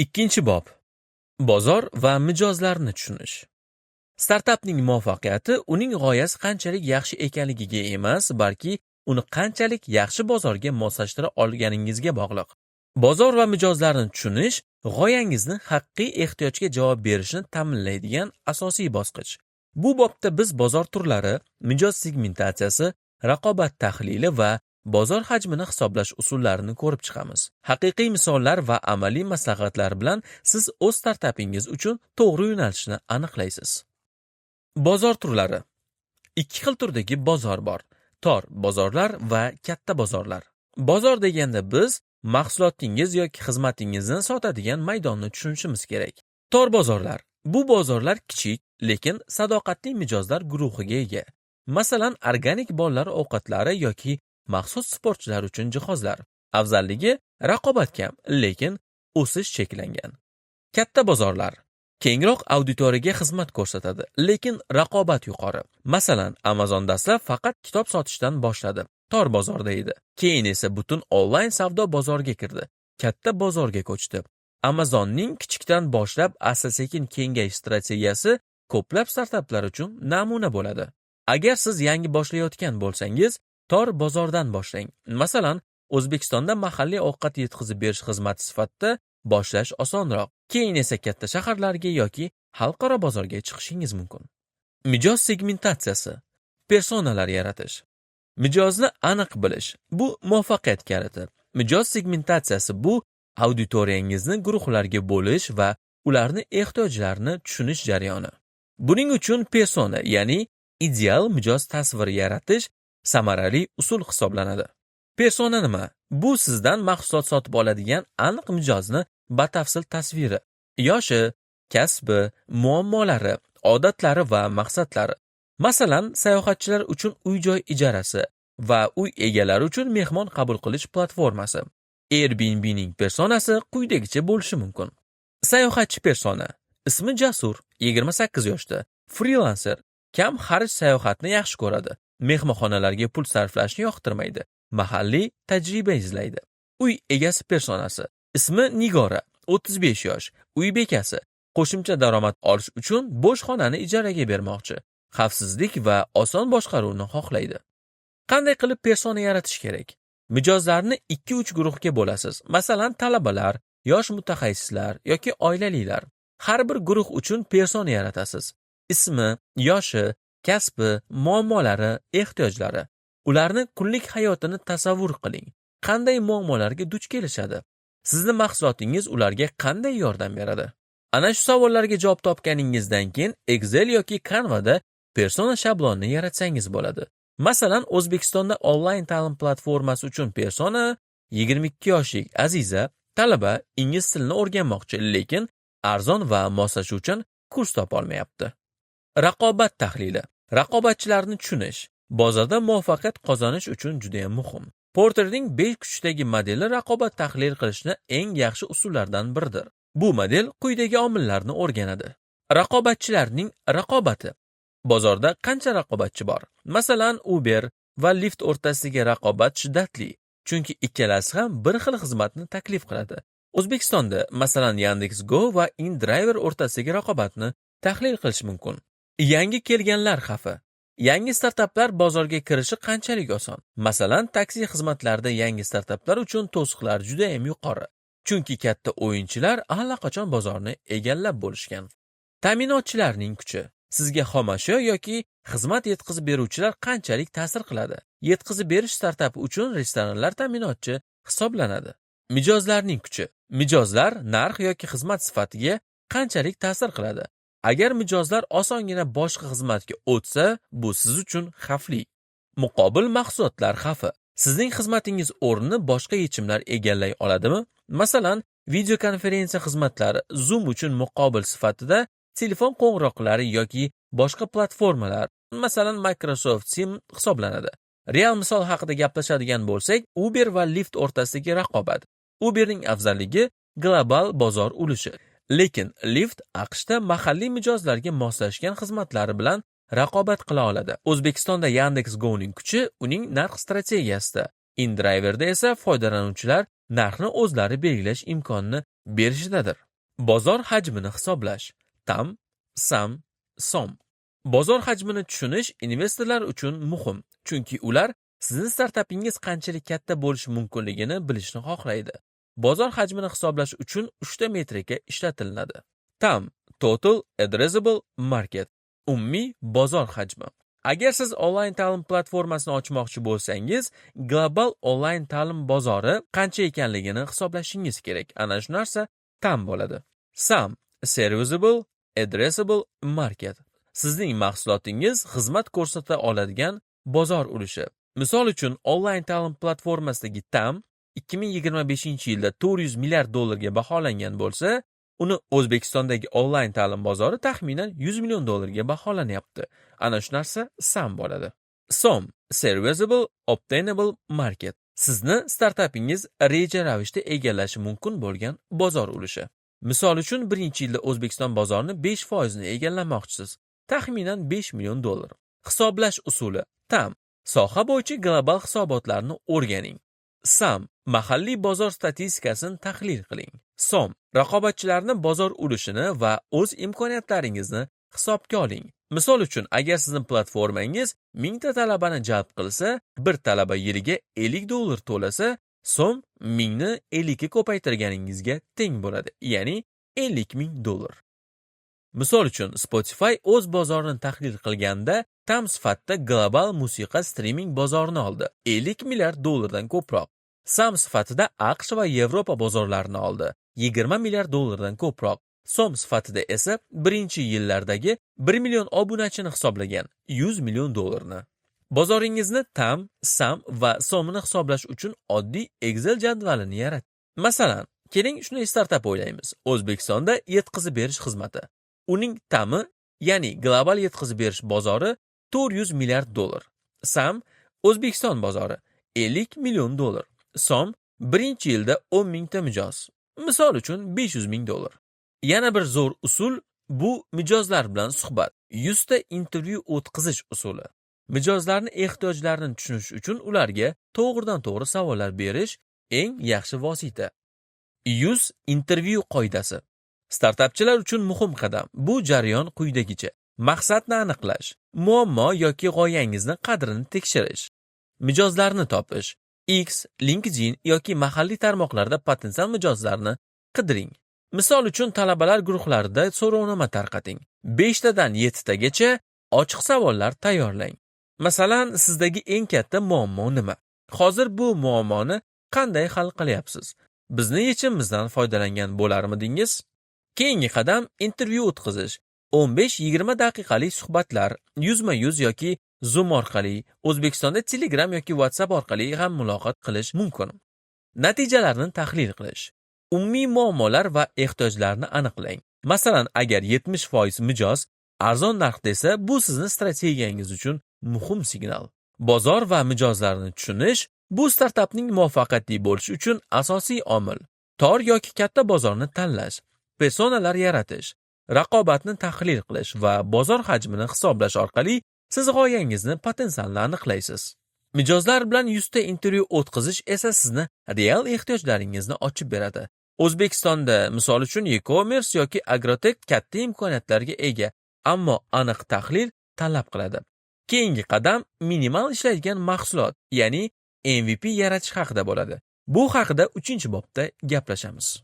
Ikkinchi bob. Bozor va mijozlarni tushunish. Startapning muvaffaqiyati uning g'oyasi qanchalik yaxshi ekanligiga emas, balki uni qanchalik yaxshi bozorga moslashtira olganingizga bog'liq. Bozor va mijozlarni tushunish g'oyangizni haqiqiy ehtiyojga javob berishini ta'minlaydigan asosiy bosqich. Bu bobda biz bozor turlari, mijoz segmentatsiyasi, raqobat tahlili va bozor hajmini hisoblash usullarini ko'rib chiqamiz. Haqiqiy misollar va amaliy maslahatlar bilan siz o'z startapingiz uchun to'g'ri yo'nalishni aniqlaysiz. Bozor turlari. Ikki xil turdagi bozor bor: tor bozorlar va katta bozorlar. Bozor deganda biz mahsulotingiz yoki xizmatingizni sotadigan maydonni tushunishimiz kerak. Tor bozorlar. Bu bozorlar kichik, lekin sadoqatli mijozlar guruhiga ega. Masalan, organik bolalar ovqatlari yoki maxsus sportchilar uchun jihozlar. Afzalligi: raqobat kam, lekin o'sish cheklangan. Katta bozorlar kengroq auditoriyaga xizmat ko'rsatadi, lekin raqobat yuqori. Masalan, Amazon dastlab faqat kitob sotishdan boshladi. Tor bozorda edi. Keyin esa butun onlayn savdo bozoriga kirdi. Katta bozorga ko'chdi. Amazonning kichikdan boshlab asta-sekin kengayish strategiyasi ko'plab startaplar uchun namuna bo'ladi. Agar siz yangi boshlayotgan bo'lsangiz, tor bozordan boshlang. Masalan, O'zbekistonda mahalliy ovqat yetkazib berish xizmati sifatida boshlash osonroq. Keyin esa katta shaharlarga yoki xalqaro bozorga chiqishingiz mumkin. Mijoz segmentatsiyasi. Personalar yaratish. Mijozni aniq bilish bu muvaffaqiyat kaliti. Mijoz segmentatsiyasi bu auditoriyangizni guruhlarga bo'lish va ularni ehtiyojlarini tushunish jarayoni. Buning uchun persona, ya'ni ideal mijoz tasviri yaratish samarali usul hisoblanadi. Persona nima? Bu sizdan mahsulot sotib oladigan aniq mijozni batafsil tasviri. Yoshi, kasbi, muammolari, odatlari va maqsadlari. Masalan, sayohatchilar uchun uy-joy ijarasi va uy egalari uchun mehmon qabul qilish platformasi. Airbnbning personasi quyidagicha bo'lishi mumkin. Sayohatchi persona. Ismi Jasur, 28 yoshda, frilanser, kam xarj sayohatni yaxshi ko'radi. Mehmonxonalarga pul sarflashni yoqtirmaydi. Mahalliy tajriba izlaydi. Uy egasi personasi. Ismi Nigora, 35 yosh, uy bekasi. Qo'shimcha daromad olish uchun bo'sh xonani ijaraga bermoqchi. Xavfsizlik va oson boshqaruvni xohlaydi. Qanday qilib persona yaratish kerak? Mijozlarni 2-3 guruhga bo'lasiz. Masalan, talabalar, yosh mutaxassislar yoki oilalilar. Har bir guruh uchun persona yaratasiz. Ismi, yoshi, kasbi, muammolari, ehtiyojlari. Ularni kunlik hayotini tasavvur qiling. Qanday muammolarga duch kelishadi? Sizni mahsulotingiz ularga qanday yordam beradi? Ana shu savollarga javob topganingizdan keyin Excel yoki Canva'da persona shablonini yaratsangiz bo'ladi. Masalan, O'zbekistonda onlayn ta'lim platformasi uchun persona 22 yoshlik Aziza, talaba, ingliz tilini o'rganmoqchi, lekin arzon va moslashuvchan kurs topa olmayapti. Raqobat tahlili. Raqobatchilarni tushunish bozorda muvaffaqiyat qozonish uchun juda ham muhim. Porterning 5 kuchdagi modeli raqobat tahlil qilishni eng yaxshi usullardan biridir. Bu model quyidagi omillarni o'rganadi. Raqobatchilarning raqobati. Bozorda qancha raqobatchi bor? Masalan, Uber va Lyft o'rtasidagi raqobat shiddatli, chunki ikkalasi ham bir xil xizmatni taklif qiladi. O'zbekistonda, masalan, Yandex.Go va InDriver o'rtasidagi raqobatni tahlil qilish mumkin. Yangi kelganlar xavfi. Yangi startaplar bozorga kirishi qanchalik oson? Masalan, taksi xizmatlarida yangi startaplar uchun to'siqlar juda ham yuqori. Chunki katta o'yinchilar allaqachon bozorni egallab bo'lishgan. Ta'minotchilarning kuchi. Sizga xomashyo yoki xizmat yetkazib beruvchilar qanchalik ta'sir qiladi? Yetkazib berish startapi uchun restoranlar ta'minotchi hisoblanadi. Mijozlarning kuchi. Mijozlar narx yoki xizmat sifatiga qanchalik ta'sir qiladi? Agar mijozlar osongina boshqa xizmatga o'tsa, bu siz uchun xavfli. Muqobil mahsulotlar xavfi. Sizning xizmatingiz o'rnini boshqa yechimlar egallay oladimi? Masalan, videokonferensiya xizmatlari Zoom uchun muqobil sifatida telefon qo'ng'iroqlari yoki boshqa platformalar, masalan, Microsoft Teams hisoblanadi. Real misol haqida gaplashadigan bo'lsak, Uber va Lyft o'rtasidagi raqobat. Uberning afzalligi global bozor ulushi. Lekin Lyft AQShda mahalliy mijozlarga moslashgan xizmatlari bilan raqobat qila oladi. O'zbekistonda Yandex.Go'ning kuchi uning narx strategiyasida. InDriverda esa foydalanuvchilar narxni o'zlari belgilash imkonini berishidadir. Bozor hajmini hisoblash. TAM, SAM, SOM. Bozor hajmini tushunish investorlar uchun muhim, chunki ular sizni startapingiz qanchalik katta bo'lishi mumkinligini bilishni xohlaydi. Bozor hajmini hisoblash uchun 3 ta metrika ishlatiladi. TAM, Total Addressable Market, umumiy bozor hajmi. Agar siz onlayn ta'lim platformasini ochmoqchi bo'lsangiz, global onlayn ta'lim bozori qancha ekanligini hisoblashingiz kerak. Ana shu narsa TAM bo'ladi. SAM, Serviceable Addressable Market. Sizning mahsulotingiz xizmat ko'rsata oladigan bozor ulushi. Misol uchun, onlayn ta'lim platformasidagi TAM 2025-yilda 400 milliard dollarga baholangan bo'lsa, uni O'zbekistondagi onlayn ta'lim bozori taxminan 100 million dollarga baholanyapti. Ana shu narsa SAM bo'ladi. SOM, Serviceable Obtainable Market. Sizni startapingiz reja ravishda egallashi mumkin bo'lgan bozor ulushi. Misol uchun, birinchi yilda O'zbekiston bozorini 5% ni egallamoqchisiz. Taxminan 5 million dollar. Hisoblash usuli: TAM, soha bo'yicha global hisobotlarni o'rganing. SAM, mahalliy bozor statistikasini tahlil qiling. SOM, raqobatchilarni bozor ulushini va o'z imkoniyatlaringizni hisobga oling. Misol uchun, agar sizning platformangiz 1000 ta talabani jalb qilsa, bir talaba yiliga 50 dollar to'lasa, SOM 1000 ni 50 ga ko'paytirganingizga teng bo'ladi, ya'ni 50 ming dollar. Misol uchun, Spotify o'z bozorini tahlil qilganda TAM sifatida global musiqa striming bozorini oldi, 50 milliard dollardan ko'proq. SAM sifatida AQSh va Yevropa bozorlarini oldi, 20 milliard dollardan ko'proq. SOM sifatida esa birinchi yillardagi 1 million obunachini hisoblagan, 100 million dollarni. Bozoringizni TAM, SAM va SOMini hisoblash uchun oddiy Excel jadvalini yarat. Masalan, keling, shunday startap o'ylaymiz. O'zbekistonda yetkazib berish xizmati. Uning TAMi, ya'ni global yetkazib berish bozori 400 milliard dollar. SAM, O'zbekiston bozori 50 million dollar. SOM, birinchi yilda 10 mingta mijoz. Misol uchun, 500 ming dollar. Yana bir zo'r usul bu mijozlar bilan suhbat. 100 ta intervyu o'tkazish usuli. Mijozlarni ehtiyojlarini tushunish uchun ularga to'g'ridan-to'g'ri savollar berish eng yaxshi vosita. 100 intervyu qoidasi. Startapchilar uchun muhim qadam. Bu jarayon quyidagicha: maqsadni aniqlash, muammo yoki g'oyangizni qadrini tekshirish, mijozlarni topish, X, LinkedIn yoki mahalliy tarmoqlarda potensial mijozlarni qidiring. Misol uchun, talabalar guruhlarida so'rovnoma tarqating. 5 tadan 7 tagacha ochiq savollar tayyorlang. Masalan, sizdagi eng katta muammo nima? Hozir bu muammoni qanday hal qilyapsiz? Bizni yechimimizdan foydalangan bo'larmidingiz? Keyingi qadam intervyu o'tkazish. 15-20 daqiqalik suhbatlar, yuzma-yuz yoki Zoom orqali, O'zbekistonda Telegram yoki WhatsApp orqali ham muloqot qilish mumkin. Natijalarni tahlil qilish. Umumiy muammolar va ehtiyojlarni aniqlang. Masalan, agar 70% mijoz arzon narx desa, bu sizni strategiyangiz uchun muhim signal. Bozor va mijozlarni tushunish bu startapning muvaffaqiyatli bo'lishi uchun asosiy omil. Tor yoki katta bozorni tanlash, personalar yaratish, raqobatni tahlil qilish va bozor hajmini hisoblash orqali siz g'oyangizni potensialini aniqlaysiz. Mijozlar bilan 100 ta intervyu o'tkazish esa sizni real ehtiyojlaringizni ochib beradi. O'zbekistonda, misol uchun, e-commerce yoki agrotek katta imkoniyatlarga ega, ammo aniq tahlil talab qiladi. Keyingi qadam minimal ishlaydigan mahsulot, ya'ni MVP yaratish haqida bo'ladi. Bu haqida 3-bobda gaplashamiz.